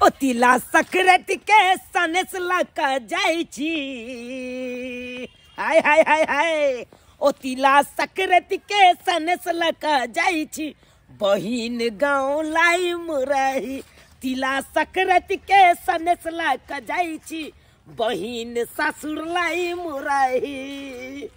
ओ तिला संक्रांति के सनेस लऽ जाइ छी। हाय हाय हाय हाय, ओ तिला संक्रांति के सनेस लऽ जाइ छी, बहिन गाँव लाई मुरही। तिला संक्रांति के सनेस लऽ जाइ छी, बहिन सासुर लाई मुरही।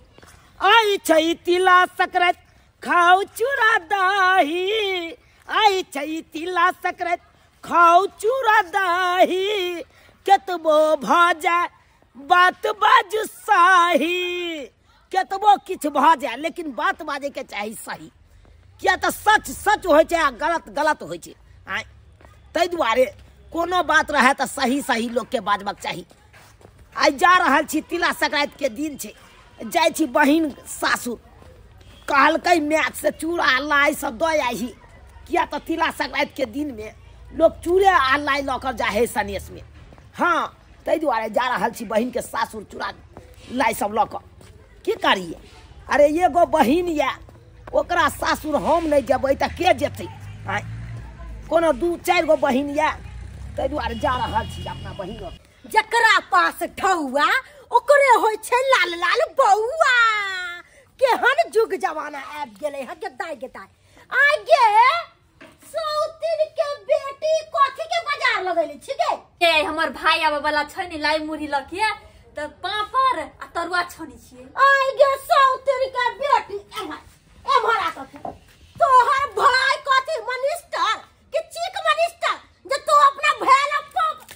आई छै तिला संक्रांति खाउ चूड़ा दही, आई छै तिला संक्रांति खाउ चूड़ा दही, केतबो भऽ जाय बात बाजू सही। केतबो किछु भऽ जाय लेकिन बात बाजैके चाही सही, किया तऽ सच सच होइ छै आ गलत गलत होइ छै। आँय, ताहि दुआरे कोनो बात रहै तऽ सही सही लोकके बाजबाक चाही। आइ जा रहल छी, तिला संक्रांतिके दिन छै, जाइ छी बहिन सासुर। कहलकै माय से चूड़ा लाइ सब दऽ आही, किया तऽ तिला संक्रांतिके दिनमे लोक चूड़े आ लाइ लऽ कऽ जाइ है सनेसमे। हाँ, ताहि दुआरे जा रहल छी बहिनके सासुर चूड़ा लाइ सब लऽ कऽ। की करियै, अरे एगो बहिन यऽ, ओकरा सासुर हम नहि जेबै तऽ के जेतै? आँय, कोनो दू चारि गो बहिन यऽ, ताहि दुआरे जा रहल छी अपना बहिन। जकरा पास ठौआ ओकरे होइ छै लाल लाल बौआ। केहन जुग जमाना आबि गेलै हँ गेदाय गेदाय। आगे सौतिन के बेटी कथी के बाजार लगैले छिकै? ए हमर भाई आबै वाला छै ने, लाई मुरही लऽ के तऽ पापड़ आ तरुआ छानै छियै। आगे सौतिन के बेटी एम्हर एम्हर आ कथी तोहर भाई कथी मिनिस्टर कि चीफ मिनिस्टर जे तू अपना भेल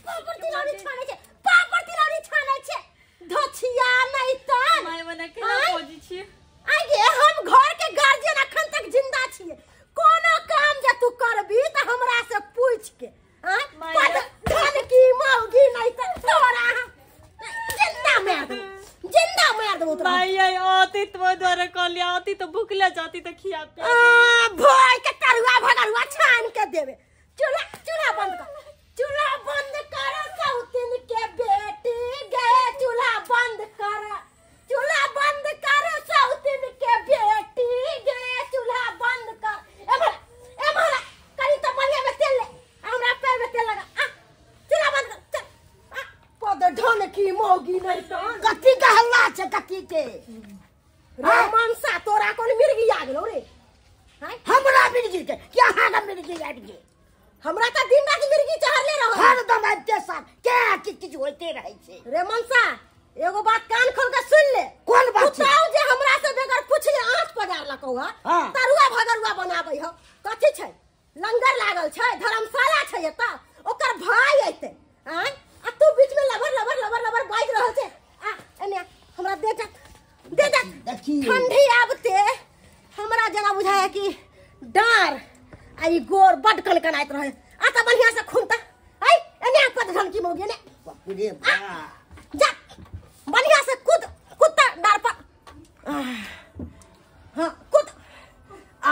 पापड़ तिलौरी छानै छै, पापड़ तिलौरी छानै छै धोछिया नहीं तन माय बना केना बजै छियै? आगे हम घर के गार्जियन अखन तक जिंदा छियै। कोनो काम जे तू करबी तऽ हमरा से पूछ के। आँ, धन की मौगी नहीं त तोरा हम जिंदा मार देबो, जिंदा मार देबो तोरा। माय आई आती तो द्वारा कहलियै, आती तो भुखले जाती तो खिया पिया। आ भाई के तरुआ भगरुआ छान के देबे। चूल्हा चूल्हा बंद कर, चूल्हा बंद कर सौतिन के बेटी गे, चूल्हा बंद कर, चूल्हा बंद कर सौतिन के बेटी गे, चूल्हा बंद कर। एम्हर एम्हर कनी तो बढ़िया में तेल ले, हमरा पैर में तेल लगा। आ चूल्हा बंद कर, चल। आ पद ढन की मौगी नहीं तो कथी के हल्ला छै? कथी के रे मनसा, तोरा कोन मिर्गी आ गेलौ रे? हमरा मिर्गी के क्या? अहाँ मिर्गी आबि गेल? हमरा तऽ दिन राति मिर्गी चढ़ले रहल, हरदम आबिते साथ के किछु किछु होइते रहै छै। रे मनसा, एगो बात कान खोल के सुन ले। कोन बात छै? पुताऊ जे हमरा से बगैर पुछले आँच पजारलकौ हँ, तरुआ भगरुआ बनाबै हौ। कथी छै? लंगर लागल छै, धर्मशाला छै एतऽ, ओकर भाई अयतै। आँय, आ तू बीच में लबर लबर लबर लबर बाजि रहल छै। आ एने हमरा दे जा, दे जा। ठंडी आबते हमरा जेना बुझाय कि डाँर आ ई गोर बड कनकनाइत रहे। आ तऽ बढ़िया से खूनता। आइ एने पद की मौगी एने। बाप रे बाप, जा बढ़िया से कूद कुत्ता डार पर। हाँ कूद। आ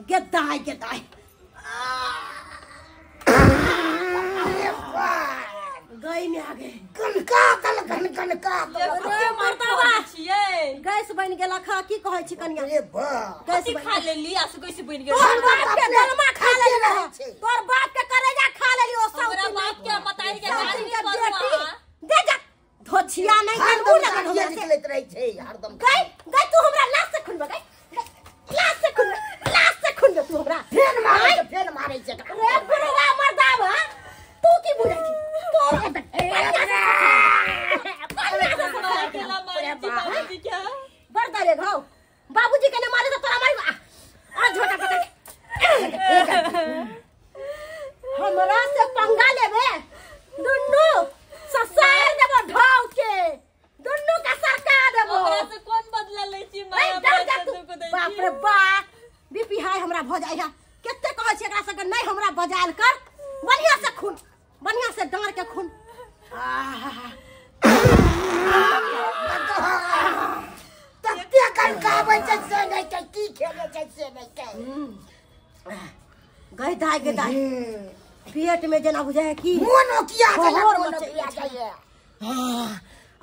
गेदाय गेदाय गई में आ गए। गनका दल गन गनका रे मर्दावा छियै, गैस बनि गेलक। की कहै छी कनिया? रे बाप, गैस खा लेली आ से कैसे बनि गेल? तोहर बाप के दलमा खा लेली रहे, तोहर बाप के करेजा खा लेली। ओ सब हमरा बाप के बताई के गाली बेटी दे जा धोछिया नहीं अनबू लगन हमरा से निकलैत रहै छै हरदम। गई गई तू हमरा लात से खुनबे, गई लात से खुनबे, लात से खुनबे तू हमरा। फेन मारै छै, फेन मारै छै रे बुढ़वा मर्दावा। तू की बुझै छी? तोरा बड़ दरे घाव बाबूजी के ने मारे तो तोरा मारी। आ झोटा पकड़ हमरा से पंगा लेबे, दुन्नू ससार देबो ढाव के, दुन्नू का सरका देबो। हमरा से कोन बदला लै छी माय? बाप रे बाप, बीपी हाई हमरा भ जाइ है। कते कहै छी एकरा सबके नहीं हमरा बजायल कर। बढ़िया से खून, बढ़िया से डाँर के खून। तते कनकाबै छै से नहि छै, की खेलै छै से नहि छै। गई दाय गई दाय, पेट में जेना बुझाय कि मोन ओकिया जाइए, मोन ओकिया जाइए।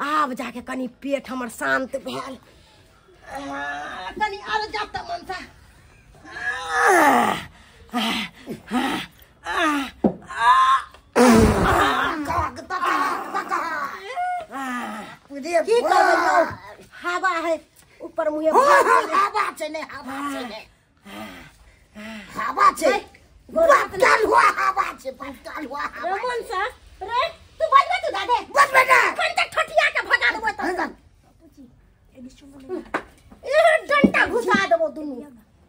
आब जाके कनी पेट हमर शांत भेल। कनी आर जात मनसा। संगे हवा छै ने, हवा छै ने, हवा छै, बदल हुआ हवा छै, बदल हुआ हवा। रमन सा रे तू बजबे, तू दादे बजबे ना, कंटा ठटिया के भगा देबो त बाबूजी एनी सुनो ना, ए डंडा घुसा देबो, दुनू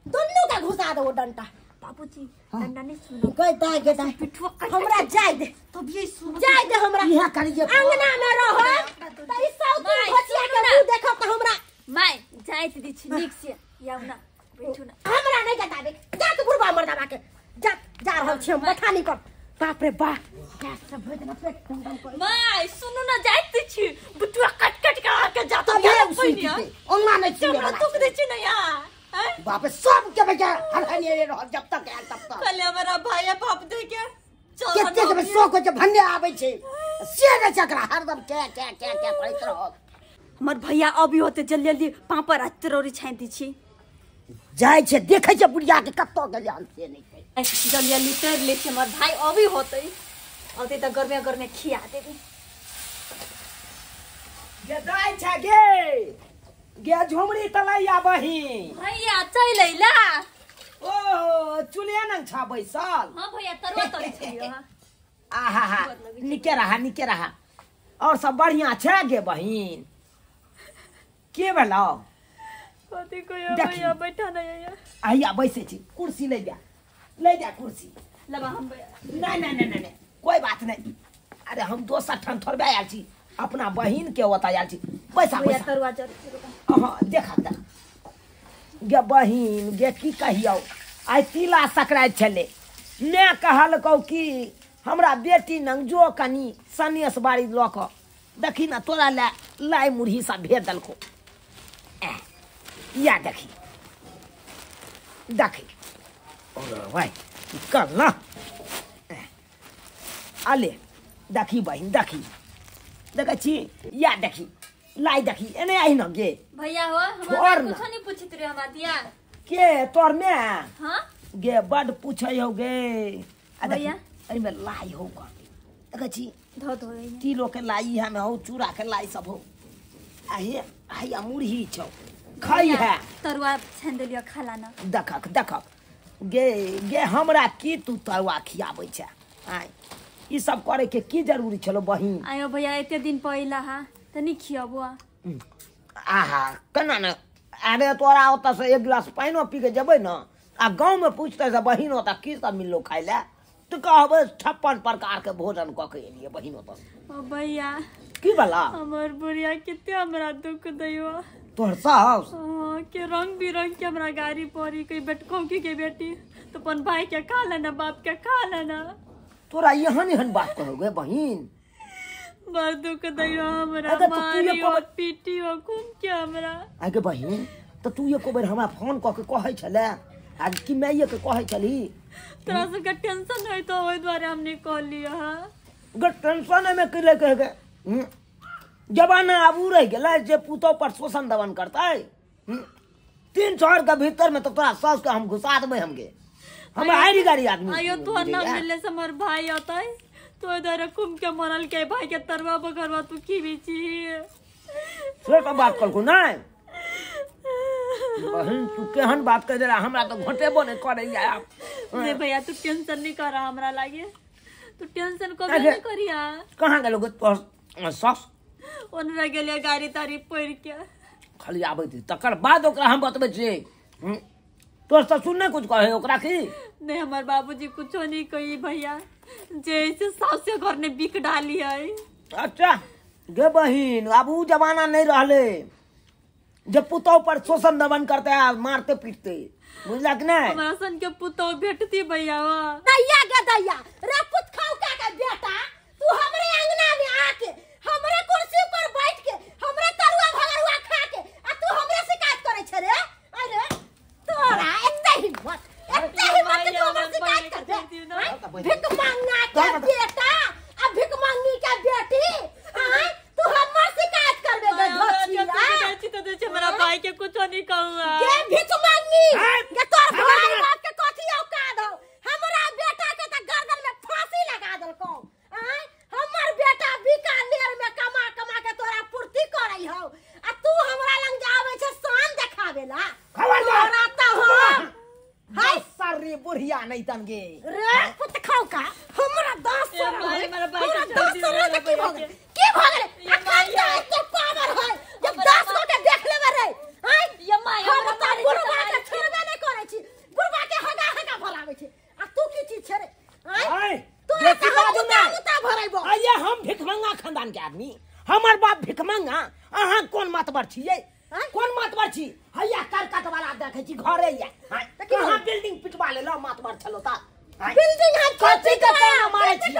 दुनू के घुसा देबो डंडा। बाबूजी डंडा नहीं सुनो, गई दाई गे दाई, पिठुआ हमरा जाय दे, तब ये सुनो, जाय दे हमरा, इहा करिए अंगना में रह त ई साउथी भचिया के मुंह देखब त हमरा my जाइत दी छी नीक से, याउ ना बैठू ना, हमरा नहीं बताबे, जा तू बुढ़बा मर्दाबा के जा, जा रहल छी हम बथानी पर। बाप रे बाप, गैस सब भरि देना पेट डम डम कर। My सुनू ना, जाइत छी बुटुआ कट कट के आके जात तब ये सुनते ओना नहीं छी, हमरा दुख दै छी ना यार। बाप रे सब के बेटा हरहनी रहल जब तक आयल तब तक। पहले हमरा भाई बाप दे के केते के शौक हो छै भन्ने आबै छै से नै चकरा हरदम के के के के करैत रहत। हमर भैया अभी होते जल्दी जल्दी पापड़ आ तिरौरी छानि दै छी। जाइ छै देखै छै बुढ़िया के कतौ गेलै हन से नै छै। जल्दी जल्दी तर ले छै हमर भाई अभी होते, औते त गर्मे गर्मे खिया देबे। गे दाइ छै गे, गे झुमरी तलैया बहिन। भैया चल अइला। ओ चुलिया नंग छा बैसल। हां भैया तरुआ तरै छियै। आहा हा निके रहा निके रहा। और सब बढ़िया छै गे बहिन? के भेलौ? कथी कहियो भैया बैठा नै आया। आइया बैसै छी, कुर्सी ले जा, ले जा कुर्सी लबा हम भैया। नहीं नहीं नहीं नहीं कोई बात नहीं। अरे हम दोसर ठाम थोड़बे आयल छी, अपना बहिन के ओतऽ आयल छी। पैसा भैया तरुआ जर। हाँ देखा देख गे बहिन गे की कहियौ, आइ तिला संक्रांति छलै, मैं कहलकौ कि हमरा बेटी नंग जो कनी सनेस बाड़ी लऽ कऽ देखी ने तोरा लए लाइ मुरही सब भेज देलकौ। या देखी देखी भाई कर ना अले देखी बहिन देखी देखै छी या देखी लाई देखी एने आइ न गे भैया हो हमरा कुछो नहीं पूछित रे हमरा दिया के तोर में। हां गे बड पूछै हो गे आ भैया एमे लाई हो कर देखै छी धो धो तिलो के लाई है में हो चूड़ा के लाई सब हो आ हे हैया मुरही छौ खाई है तरुआ छानि देलियो खाला ना। देखक देखक गे गे हमरा की तू तरुआ खियाबै छै आय ई सब करे के की जरूरी छलो बहिन? आयो भैया एते दिन पहिला हा त नि खियाबो। आहा केना ने, अरे तोरा ओतऽ से एक गिलास पानिओ पी के जेबै न आ गाँव में पूछते से बहिन ओतऽ की सब मिललो खाइ लए तऽ कहबै 56 प्रकार के भोजन कऽ के एलियै बहिन ओतऽ। ओ भैया की भला हमर बुढ़िया कते हमरा दुख दैयो। तोहर सास? हाँ के रंग बिरंग के हमरा गाड़ी पड़ी कहीं बेटकौकी के बेटी तो अपन भाई के खा लेना बाप के खा लेना। तोरा एहन एहन बात कहोगे बहिन? बड़ दुख दैयो हमरा, मारियो पीटियो खूब के हमरा। आगे बहिन तऽ तू एको बेर हमरा फोन कऽ के कहै छले आ कि माइये के कहै छली? तोरा सबके टेंशन होय तो ओहि दुआरे हम नहीं कहलियो। हां गे टेंशन एमे की लए के जमाना आब उ रहि गेलै जे पुतोह पर शोषण दमन करतै। 3 शहर के भीतर में तो तोरा सास के हम घुसा देबै हम गे, हम आइरी गाड़ी आदमी। आयो तोहर नाम लेले से हमर भाई अतै तो इधर कुम के मरल के भाई के तरवा बगरवा तू की छी से तो बात करको नहीं बहन? तू केहन बात कर दे हमरा तो घोटेबो नहीं करैया। नहीं भैया तू टेंशन नहीं कर हमरा लागे, तू टेंशन कभी नहीं करिया। कहाँ गेलो गे तोहर सास? ओनरा गेलियै गाड़ी ताड़ी पढ़ि के खाली आबै थी तकर बाद ओकरा हम बतबै छियै। तोहर ससुर नहीं कुछ कहे ओकरा की? नहीं हमार बाबूजी कुछो नहीं कही भैया, जैसे सासे घर ने बिक डाली है। अच्छा गे बहिन अब उ जमाना नहीं रहले जब पुतोह पर शोषण दमन करते हैं मारते पीटते, बुझला कि नहीं? हमरा सन के पुतोह भेटती भैया। दैया गे दैया रे पुत खाऊ का के बेटा तू हमरे अंगना में आके हमरे कुर्सी पर बैठ के हमरे तरुआ भगरुआ खा के आ तू हमरे शिकायत करे छे रे? अरे तोरा एते हिम्मत, एते हिम्मत तू हमर शिकायत कर दे? भिख मांगना के बेटा आ भिख मांगनी के बेटी आय तू हमर शिकायत करबे गे धोचिया? तो दे हमरा भाई के कुछो नहीं कहूआ। गे भिख मांगनी गे तोर भाई बाप के कथी औकात हो? हमरा बेटा के त गर्दन में फांसी लगा देलकौ। आय हमर बेटा बीकानेर में कमा कमा के तोरा पूर्ति करै हौ आ तू हमरा लंग जाबै छै शान देखाबै। रहितन गे रे पुत खाऊ का हमरा 10 हमरा 10 सर के की भऽ गेल की भऽ गेल अखन त एते पावर है जब 10 गो के देख लेबे रे आय ये माय हम त बुढ़वा के छोड़बे नै करै छी बुढ़वा के हगा हगा भराबै छी आ तू की चीज छै रे आय तोरा बेसी बाजू मुता नै। मुता भराइबो आइए हम भिखमंगा खानदान के आदमी हमर बाप भिखमंगा अहाँ कोन मातबर छियै आँय? कोन मातबर छी हैया करकट वाला देखै छी घरे या तऽ की कहाँ भेल? बिल्डिंग पिटवा लेलौ मातबर छलो ता आँय? बिल्डिंग हम कथी के ताना मारै छी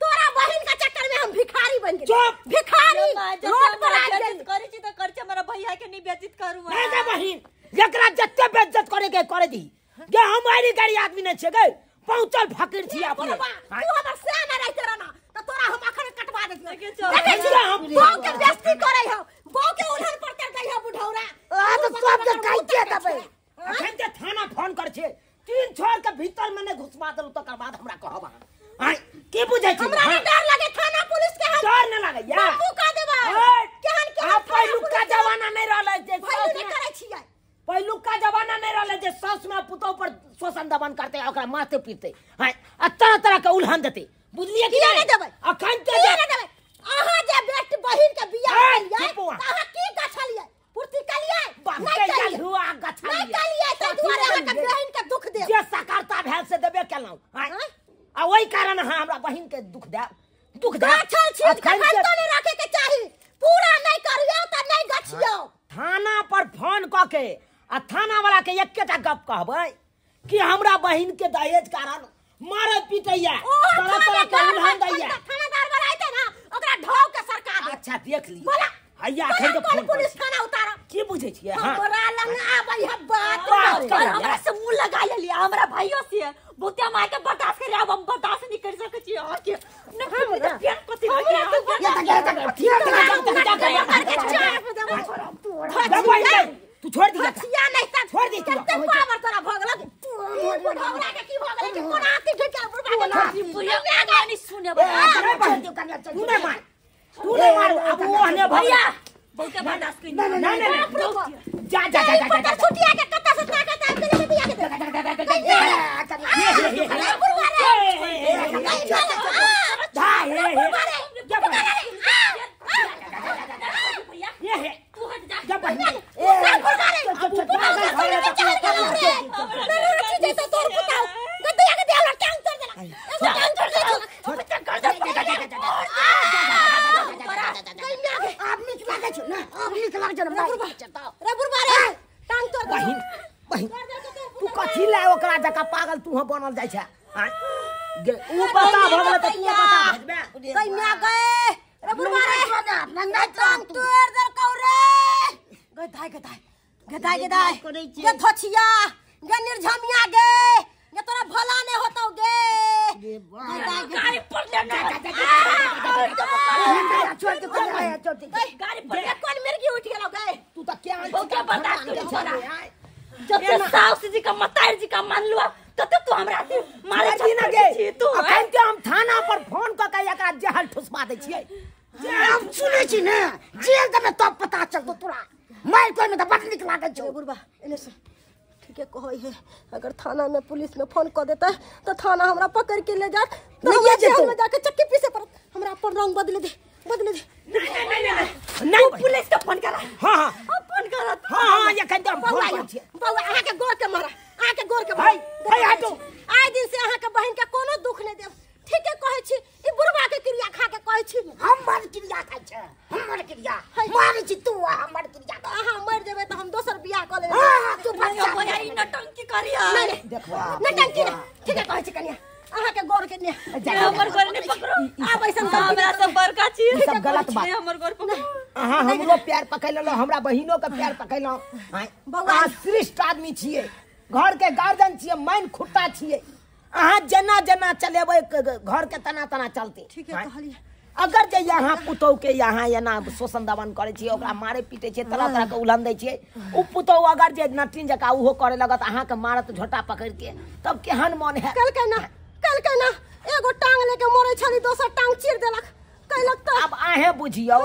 तोरा बहिन के चक्कर में हम भिखारी बन गेली चुप! भिखारी रोड पर आ बेइज्जत गेली करै छी त करै छी हमरा भैया के नहीं बेइज्जत करू नहीं गे बहिन एकरा जते बेइज्जत करे के करे दी गे हम आरी गाड़ी आदमी नहीं छियै गे पहुंचल फकीर छी अपने बुढ़वा, तू हमर से ना रहते रह ना त तोरा हम अखन कटवा देतियौ लेकिन चल। देखै छी हम बहू के बेइज्जती करै हौ बहू के उल्हन पर कर दै हौ बुढ़ौरा आ तऽ सबके काटिए देबै। अखन के थाना फोन कर छे तीन छोर के भीतर में नहीं घुसवा देलु तकर बाद हमरा कहब अहाँ आँय, की बुझै छी हमरा हाँ? नहीं डर लगे थाना पुलिस के हम डर न लागैया बापू कह देबै आँय, केहन केहन आब थाना पहिलुका पुलिस के जमाना नहीं रहलै जे भैलू साउस नहीं में करै छियै पहिलुका जमाना नहीं रहलै जे साउस में पुतोह पर शोषण दमन करते ओकरा मारते पीटते आँय, आ तरह तरह के उल्हन देते बुझलियै कि किया नहीं नहीं देबै? अखन के किया जे नहीं देबै अहाँ जे बेटी बहिन के बियाह आँय, केलियै चुप हुआ। त अहाँ की गछलियै पूर्ति केलियै बाप नहीं के केलियै हुआ गछलियै नहीं केलियै ताहि दुआरे अहाँके बहिन के दुख देब जे सकारता भेल से देबे केलहुँ आँय? आँय? आ ओहि कारण अहाँ हमरा बहिन के दुख देब दुख देब गछल चीज अखन कखन के तो नहीं रखे के चाही पूरा नहीं करियौ त नहीं गछियौ थाना पर फोन कऽ के आ थाना वाला के एकेटा गप कहबै कि हमरा बहिन के दहेज कारण मारे पीटैया ओ तरह तरह के उल्हन दैया थानादार वाला अइतै ना ओकरा ढाव के सरका दे अच्छा देख लियौ बोला हैया अखन बोला के कोन फोन पुलिस करै छी। थाना उतारा की बुझै छियै हाँ हमरा लंग आबै है बात बात करे। करे। हमरा से मुंह लगा लेलियै हमरा भाइयो से बहुते हम आके बर्दाश्त करे अब हम बर्दाश्त नहीं कर सकै छी अहाँ के न हमरा? पेन कथी लगे जा बहिन गै, तू छोड़ दी एकरा। हथिया नहीं त छोड़ दी तू। कते पावर तोरा भऽ गेलौ बुढ़ौरा के की भऽ गेलै कि कोना हाथी ढुकि बुढ़बा के बुढ़िया नहीं सुने ए, बहिन, तू नहीं मार तू नहीं मार अब वो हने भैया बहुते बर्दाश्त करी नहीं नहीं नहीं जा जा जा जा जा छुटिया के कत्ता से ताकत आबि गेलै बिया के दे बुढ़बा रे ये हे तू हट जा जा बहिन बहिन बहिन तू कथी ला ओकरा जका पागल तू हो बनल जाइ छै आँय? गे, ऊ बता भऽ गेलै तऽ तू बता भेजबे निर्झमिया गे गे तोरा भला नहीं होतौ गे गाड़ी पर ले ना गाड़ी पर ले कोन मिर्गी उठ गेलौ गे तू तऽ क्या बहुते बर्दाश्त करी छोरा जब से सास जी का मतार जी का मान लुआ तते तू हमरा से मारे मारे ना गे छी तू अखन के हम थाना पर फोन कऽ के एकरा जेहल ठुसबा दै छियै हम सुनै छी ने जेल देबै तब पता चलतौ तोरा मारि कोइमे तऽ बड नीक लागै छौ बुढ़बा एने से ठीके कहै है अगर थाना में पुलिस में फोन कऽ देतै तऽ थाना हमरा पकड़ के ले जात तऽ नहिये हमरा जेतौ। जेल में जाके चक्की पीसे पड़त हमरा अपन रंग बदले दे बदले दे नहीं नहीं नहीं नहीं नहीं पुलिस के फोन करा हाँ हाँ हम फोन करा तू हाँ हाँ एखन के हम फोन बौआ करै छियै बौआ अहाँके गोर के मारा अहाँके गोर के है, है, हटो। आइ दिन से अहाँके बहिन के कोनो दुख नहि देब ठीके कहै छी ई बुढ़बा के क्रिया खा के कहै छी हमर क्रिया खाइ छै हमर क्रिया मारै छी तू आ हमर क्रिया तऽ अहाँ मरि जेबै तऽ हम दोसर बियाह कऽ लेबै हाँ तू बच्चा भैया ई नटंकी करिया नहीं नहीं देखबा नटंकी नहि ठीके कहै छी कनिया अहाँके गोर के ने हमर गोर नहीं पकड़ो आब ऐसन गलती हमरा सब बड़का छी ई सब गलत बात। नहीं, हमर गोर पकड़ो अहाँ हमरो प्यार पकड़ लेलहुँ हमरा बहिनो के प्यार पकड़लहुँ बौआ। अहाँ श्रेष्ठ आदमी छियै घर के गार्जियन छियै मैन खुट्टा छियै अहाँ जेना जेना चलेबै घर के तना तना चलते ठीके कहलियै। अगर जे यहाँ पुतोह के यहाँ एना शोषण दमन करै छियै ओकरा मारे पीटै छियै तरह तरह के उल्हन दै छियै उ पुतोह अगर जे नटिन जकाँ उहो करे लगत अहाँके मारत झोटा पकड़ के तब केहन मन है कहलकै ना कहलकै ना एगो टांग लेके मरै छली दोसर टांग चीर देलक कहलक तऽ आब अहें बुझियौ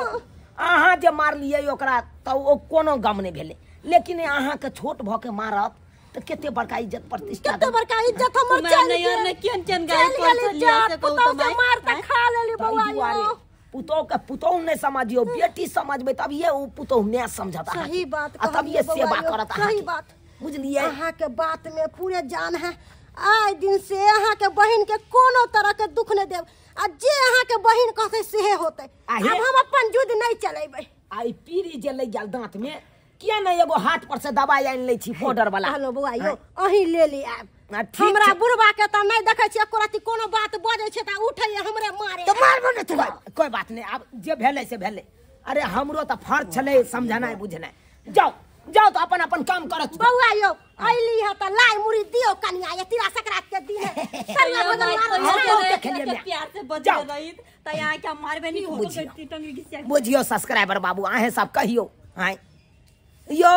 अहाँ जे मारलियै ओकरा तऽ ओ कोनो गम नहि भेलै लेकिन अहाँके छोट भऽ के मारत त केते बड़का इज्जत प्रतिष्ठा कते बड़का इज्जत हमर चल गेल ने केन केन गाय पर चलिया से कहू त मार त खा लेली बौआ यो। पुतोह के पुतोह नहीं समझियो, बेटी समझबे तब ये उ पुतोह मैं समझता। सही बात आ तब ये सेवा करत। सही बात बुझलिए। अहाँ के बात में पूरे जान है। आइ दिन से अहाँ के बहिन के कोनो तरह के दुख नहीं देब आ जे अहाँ के बहिन कहते सेहे होते। अब हम अपन जुद नहीं चलेबै। आई पीरी जे लग गेल दांत में किया नहीं एगो हाथ पर से दवाई आनि लै छी पाउडर वाला। हेलो बौआ यो अहीं ले ली आब। हमरा बुढ़बा के त नहीं देखै छी एको राति कोनो बात बजै छै त उठैया हमरे मारे। त मारबो ने तू। कोई बात नहीं, आब जे भेलै से भेलै। अरे हमरो त फर्ज छलै समझनाइ बुझनाइ। जाओ जाओ तो अपन अपन काम करत। बौआ यो अइली ह त लाइ मुरी दियो कनिया ये तिला सकरात के दिन है। सरला बदल मार प्यार से बजल रहित त यहाँ के मारबे नहीं हो तो टंगी घिसिया। बुझियो सब्सक्राइबर बाबू अहें सब कहियो आय यो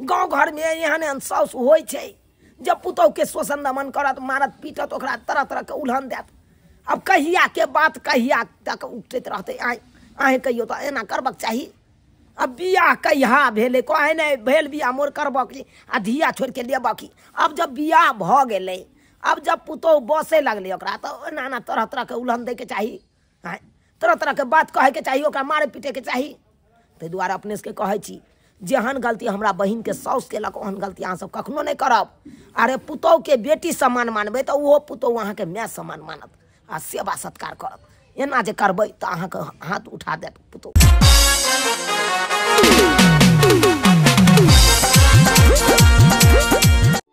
गांव घर में एहन एहन साउस होय छै जब पुतोह के शोषण दमन करत मारत पीटत ओकरा तरह तरह के उल्हन देत। अब कहिया के बात कहिया तक उठैत रहतै। आय अहें कहियो त एना करबाक चाही। अब बियाह कहिया भेलै कहै नहि भेल बियाह मोर करबक आ धिया छोड़ि के लेबक। अब जब बियाह भऽ गेलै अब जब पुतोह बसै लगलै ओकरा तऽ एना एना तरह तरह के उल्हन दैके चाही, तरह तरह के बात कहैके चाही, ओकरा मारे पीटैके चाही। ताहि दुआरे अपने सबके कहै छी जेहन गलती हमरा बहिनके साउस केलक ओहन गलती अहाँ सब कखनो नहि करब। अरे पुतोहके बेटी समान मानबै तऽ ओहो पुतोह अहाँके माय समान मानत आ सेवा सत्कार करत। एना जे करबै तऽ अहाँके हाथ उठा देत पुतोह।